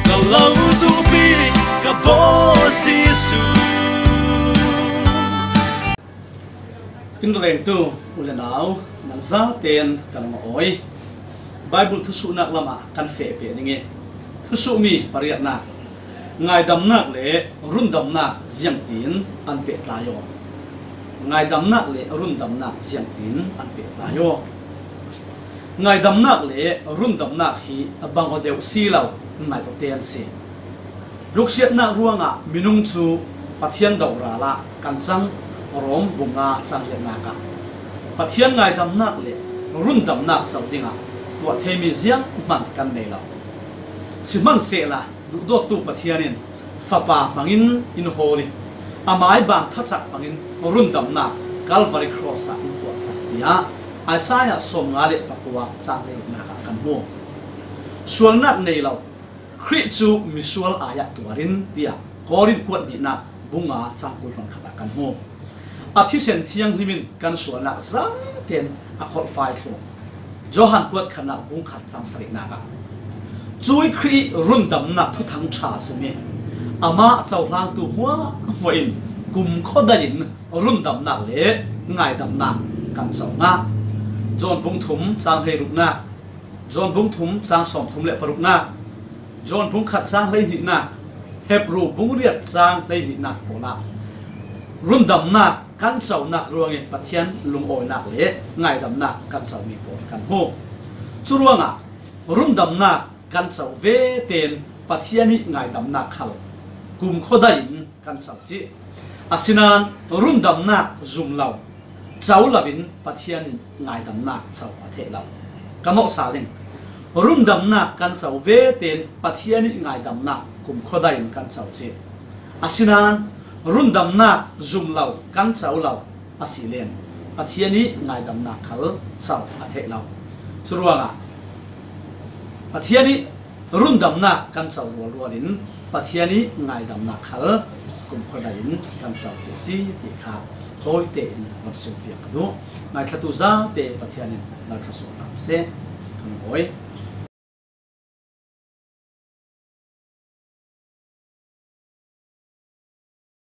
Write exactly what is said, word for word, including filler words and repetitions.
Ka lo tupi ka Bawi Jesu. In rengtu u le nau, nan zaten kan awi. Bible thusuhnak lamah kan feh peh ding i, thusuhmi pariatnak, ngaidamnak le rundamnak ziangtin an pehtlai aw. Ngaidamnak le rundamnak ziangtin an pehtlai aw. Ngaidamnak le rundamnak hi a bang aw deuh si lo, nai aw ten si. Luksiatnak ruangah minung cu Pathian doral ah kan cang. Rom bung nga cang liatnak ah Pathian ngaidamnak le rundamnak co dingah tuah theimi zianghman kan nei lo. Sihmanhsehla, duhdawttu Pathian in Fapa hmangin in hawl i, amai bang thacak hmangin rundamnak Calvary Cross ah in tuahsak, tiah Isaiah sawmnga le pakua cang le ruknak ah kan hmu. Sualnak nei lo, Khrih cu misual ai ah tuar in, tiah Korin kuat hnihnak bung nga cang kul hluan khat ah kan hmu. A thisen thianghlim in kan sualnak zaten a kholhfai thluh. Johan kuat khatnak bung khat cang sarihnak ah, cuih Khrih rundamnak thuthang ṭha zumh i, amah cohlangtu hmuahhmuah in kumkhua dai in rundamnak le ngaidamnak kan co ngah. John bung thum cang hleiruknak, John bung thum cang sawmthum le paruknak, John bung khat cang hleihnihnak, Hebru bung riat cang hleihnihnak pawl ah rundamnak kan conak ruangin Pathian lungawinak le ngaidamnak kan comi pawl kan hmu. Curuangah rundamnak kan co vetein Pathian i ngaidamnak khal kumkhua dai in kan co cih. Asinain rundamnak zum lo, co loin Pathian in ngaidamnak co a theih lo. Ka nawhsal ding, rundamnak kan co vetein Pathian i ngaidamnak kumkhua dai in kan co cih. Asinain rundamnak zum lo, kan co lo a si len Pathian i ngaidamnak khal co a theih lo. Curuangah Pathian i rundamnak kan co rualrual in Pathian i ngaidamnak khal kumkhua dai in kan co cih a si ti kha tawite in kan simfiang ka duh. Ngaithlatu zate Pathian in ngaithlasuak hram seh. Kan awi.